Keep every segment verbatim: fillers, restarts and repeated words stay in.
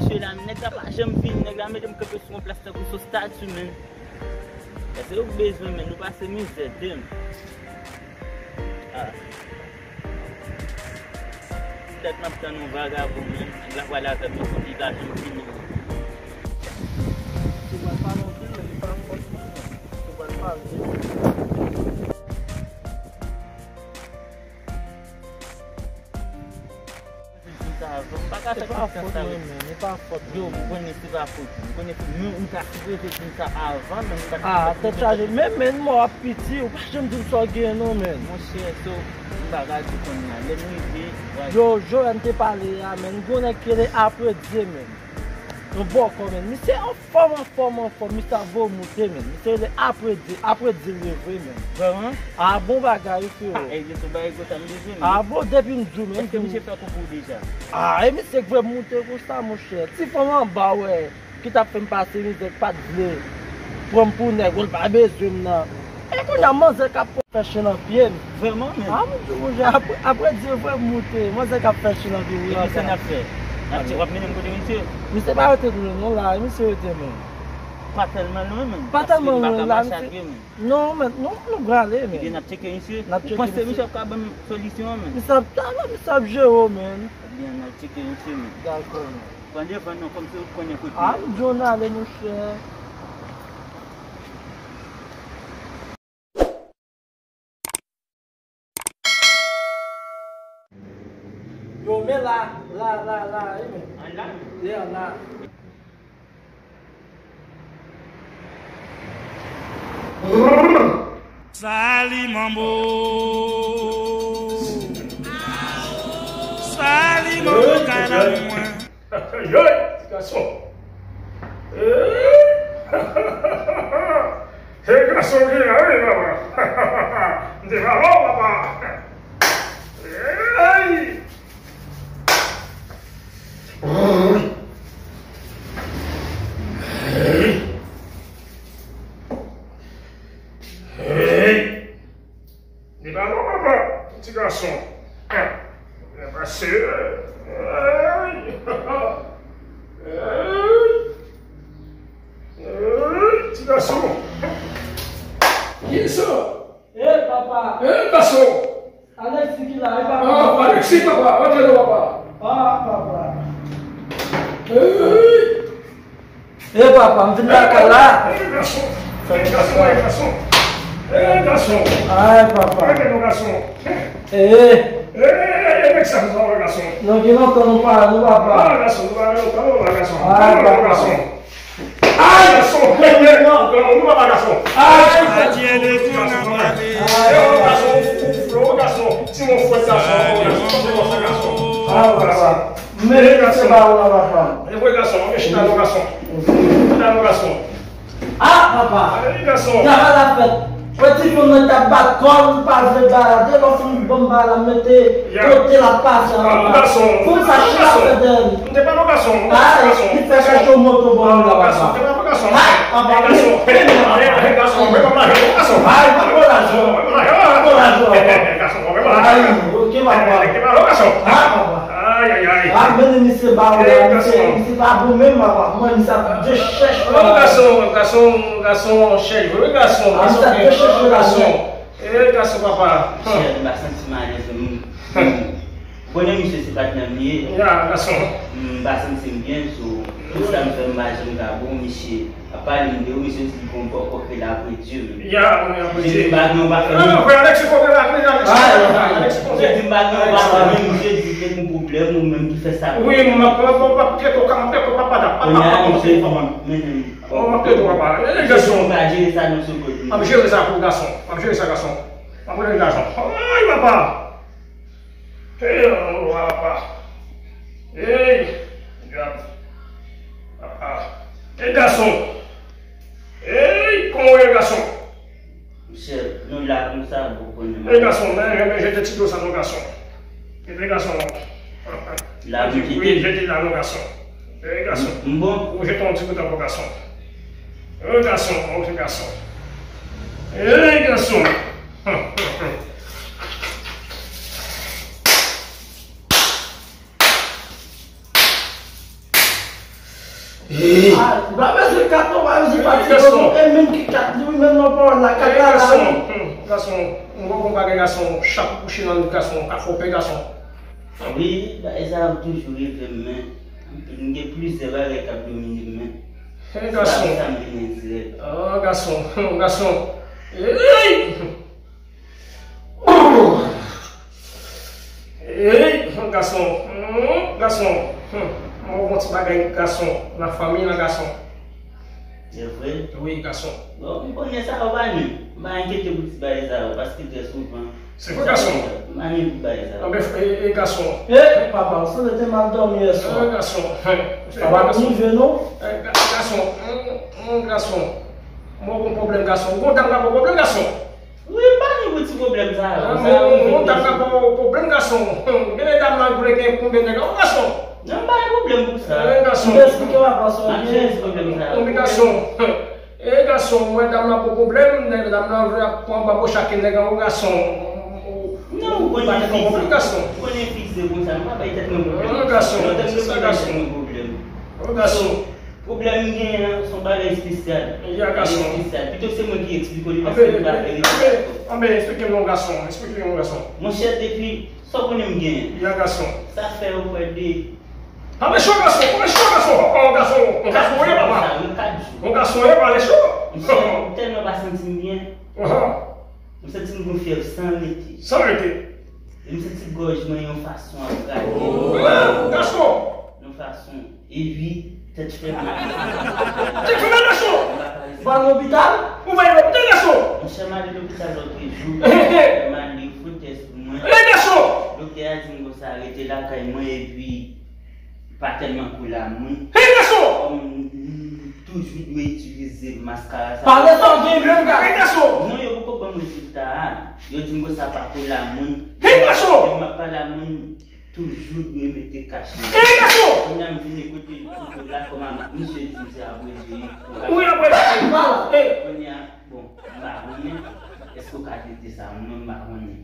Mesye la, nèg la pa janm vini, nèg la mete m kanpe sou yon plas tankou sou estati, menn. Èske ou bezwen, menn? Nou pase mizè, damn. Ah. Dat m ap tann yon vagabon, menn. Nèg la pral avè m, yon konplikasyon fini. Ou pral pale anpil, men li pa fòt mwen, non. Ou pral pale. Sa avan. M pa ka fè konfyans avè l. Li pa fòt mwen, menn. Li pa fòt mwen. Yo, m konnen se pa fòt ou. M konnen se, men ou ta sipoze di m sa avan, men ou pa ta fè konfyans avè l. Ah, tèt chaje. Men, menn, mò ap piti, ou pa janm di m sa w genyen non, menn. Monchè, so, m pa ka di kounye a. Lè m rive, w a... Yo, Joel, m te pale a, menn. Gon nèg ki rele Apredye, menn. Yon bòkò, menn. Misye anfòm, anfòm, anfòm. Misye ap voye w moute, menn. Misye rele Apredye. Apredye l ye vre, menn. Vrèman? Ah, bon bagay, wi, frero. Ah, e gen tout bagay konsa m bezwen, menn. Ah, bon, depi m di w, menn. Èske misye fè kou pou w deja? Ah, e misye k voye m moute konsa, monchè. Ti fanm anba, wè. Ki t ap fè m pase mizè, ki pa t vle pran m pou nèg, bon, l pa bezwen m nan. E kounye a, manzè k ap fè chen nan pye m. Vrèman, menn? Ah, m di w, monchè, apre, apre di vre m moute, manzè k ap fè chen nan pye m. Epi sa n ap fè? N ap tcheke, w ap mennen m kote misye? Misye pa rete lwen non la, misye rete lwen. Pa tèlman lwen, menn. Pa tèlman lwen la, misye. Non, menn, nou, nou prale, menn. Ebyen, n ap tcheke misye. N ap tcheke misye. Ou panse misye ap ka ban m solisyon an, menn? Misye ap, talè, misye ap jere w, menn. Ebyen, n al tcheke misye, menn. Dakò, menn. Pran devan non, kòmsi ou konnen kote l ye. Ah, m di w n ale, monchè. Yo, men la, la, la, la, wi, men. Ann la? Ye, ann la. Sali manbo. Sali manbo, kanal mwen. Yoy, ti gason. Hey, gason, vin la, wi, papa. M te pa wè w, papa. Hey! Hey! Li pa bon, papa, ti gason. Byen pase. Hey! Hey! Hey, ti gason. Kiyès sa? Eh, papa. Eh, gason. Alexis ki la, eh, papa. Ah, Alexis, papa. Antre non, papa. Ah, papa. Eh, eh, papa, m vin lakay la. Eh, gason. Eh, gason, eh, gason. Eh, gason. Ay, papa. Antre non, gason. Eh. Eh, eh, eh, nèg sa, sa, gason. Non, gen lontan nou pa, nou pa pale. Ah, gason, nou pa, nou pa, nou pa, gason. Ay, papa. Gason. Ay, gason, men, men, non, non, nou pa pa gason. Ay, gason, ou fou, fou, gason, ti mon fwèt gason, gason, gason, gason. Ah, papa. Men, gason. Se pa ou la, papa. E vre gason, men chita non, gason. Chita non, gason. Ah, papa. Ay, gason. Travay la fèt. Wè ti fanm nan t ap bat kò l, li pa vle ba l. Depi lè fanm ban m ba l, m mete kote l ap pase a, papa. Pou m sa chita fè dèyè l. M te pa nan gason, m te pa nan gason. Li fè chache yon moto ban m la, papa. M te pa nan gason. Ay, papa, gason. Gason, mwen pa mache, gason. Ay, pa bon lajan. Pa bon lajan, papa. Gason, mwen pa mache. Ay, ok, papa. Te pa nan gason. Ah, papa. Ay, ay, ay. Ah, men misye ba w la, misye, misye pa bon menm, papa. Mwen, misye ap dechèche, papa. Gason, gason, gason, chèch vre, gason. Ah, misye ap dechèche la, gason. Eh, gason papa. Chè, m pa santi m alèz menm. Konnen misye se patnè m li ye. Ya, gason. M pa santi m byen, so, tout sa m fè m pa janm ka bon, misye ap pale m de ou, misye di l gon bòkò k rele Apredye menm. Ya, wi, Apredye. Misye di m pa gen, ou pa fè menm. Non, non, frè Alexis, konprann Apredye, Alexis, Alexis, konprann. Misye di m pa gen, ou pa fè menm, misye di se yon pwoblèm ou menm ki fè sa. Wi, m ap, m ap, m ap trete w kòm, m ap trete w papa, papa, papa, papa, papa. Kounye a, misye di m, men, men, Oh, m ap trete w, papa. Eh, gason. Misye pa jere sa nan sou kont li. M ap jere sa pou gason. M ap jere sa, gason. M ap jere gason. Ay, papa. Hey, oh, papa. Hey, dyab. Papa. Hey, gason. Hey, kòman w ye, gason? Monchè, nou la konsa, bon, konnen. E gason, men, men, jete ti dlo sa non, gason. Jete, gason. La, wi, jete. Wi, jete la non, gason. E gason. M bon. Ou jete yon ti bout ankò, gason. E gason, ok, gason. E gason. Hey, gason. Hey! Ah, pa bezwen kat non, pa bezwen pati non. E menm ki kat li, wi, menm nan pawòl la, kat la la, wi. Gason, hmm, gason, m gon bagay gason, chak ou kouche nan lèt gason, ka fè w pè gason. Wi, bagay sa ap toujou rive m, men m gen plizyè bagay k ap domine m, men se pa pou sa m vin dirèk. Ah, gason, hmm, gason. Hey! Ey, gason, hmm, gason, hmm, mwen gon ti bagay gason, nan fanmi nan gason. Se vre? Wi, gason. Bon, m konnen sa yo pa nou. M pa enkyete pou ti bagay sa yo, paske trè souvan. Se vre, gason. M pa gen pou bagay sa yo. Anben, e, e, gason. E, papa, ou sanble te mal dòmi yè swa. E, gason. Sa pa rive, non? E, ga-, gason, hmm, hmm, gason. Mwen gon pwoblèm, gason. Ou gon dam ka ba w pwoblèm, gason. Wi, m pa gen pou ti pwoblèm sa yo. Ah, sa yo, mwen, mwen ta ka ba w pwoblèm, gason. Gen de dam nan vle gen konbyen nèg, oh, gason. Non, m pa gen pwoblèm pou sa. Eh, gason. M te eksplike w avan, se yon pwoblèm sa yo. Konbyen gason. Eh, gason, mwen dam nan pou pwoblèm, nèg dam nan vle ap pran ba w chak nèg, oh, gason. Non, ou konnen fizik. Ou konnen fizik konsa, m pa bay tèt mwen pwoblèm. Oh, gason. Lontan m te bay tèt mwen pwoblèm. Oh, gason. Pwoblèm m genyen an, se yon bagay espesyal. Ya, gason. Espesyal. Pito se mwen ki eksplike w li, paske m pa fè li. Anben, anben, eksplike m non, gason. Eksplike m non, gason. Monchè, depi sa w konnen m genyen. Ya, gason. Sa fè yo kwè de. Anben, cho, gason. Anben, cho, gason. Oh, gason. Yon gason, wi, papa. Yon gason, wi, pale cho. Monchè, m tèlman pa santi m byen. Ahan. M santi m gon fyèv san rete. San rete. E m santi gòj mwen yon fason ap grate. Oh, gason. Yon fason. Epi, tèt fè mal. Tèt fè mal, gason. M pa ka rete. Ou al lopital? Ou pa al lopital, gason? Monchè, m ale lopital lòt jou. M ale fè tès pou mwen. Eh, gason. Doktè a di m konsa, rete lakay mwen, epi pa tèlman koule a moun. Hey, gason! Kòm m toujou dwe itilize maskara sa. Pale sa w gen menm, gade, gason! Non, yo poko ban m rezilta a. Yo di m konsa pa koule a moun. Hey, gason! Lè m ap pale a moun, toujou dwe mete kach nan. Hey, gason! Kounye a m vin kote foto la, kòman misye di m se apre di. Wi, apre di. Kounye a, bon, m pa konnen. Èske w ka tete sa? Mwen, m pa konnen.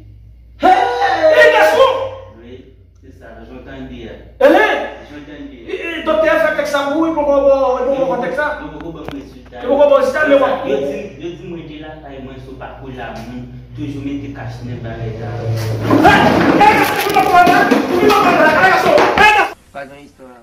Hey, gason! Wi. Se sa, jan w tande a. Ehe! Jan w tande a. E, e, doktè a fè tèks la pou ou, li poko ba w, li poko ba w tèks la? Yo poko ban m rezilta. Yo poko ba w rezilta, men w ap. Yo di, yo di m rete lakay mwen, si w pa koule a moun, toujou mete kach nan bagay sa yo. Hey! Hey, gason, ou pa pale la? Ou pa pale la, gason! Hey, gason! Pa gen istwa.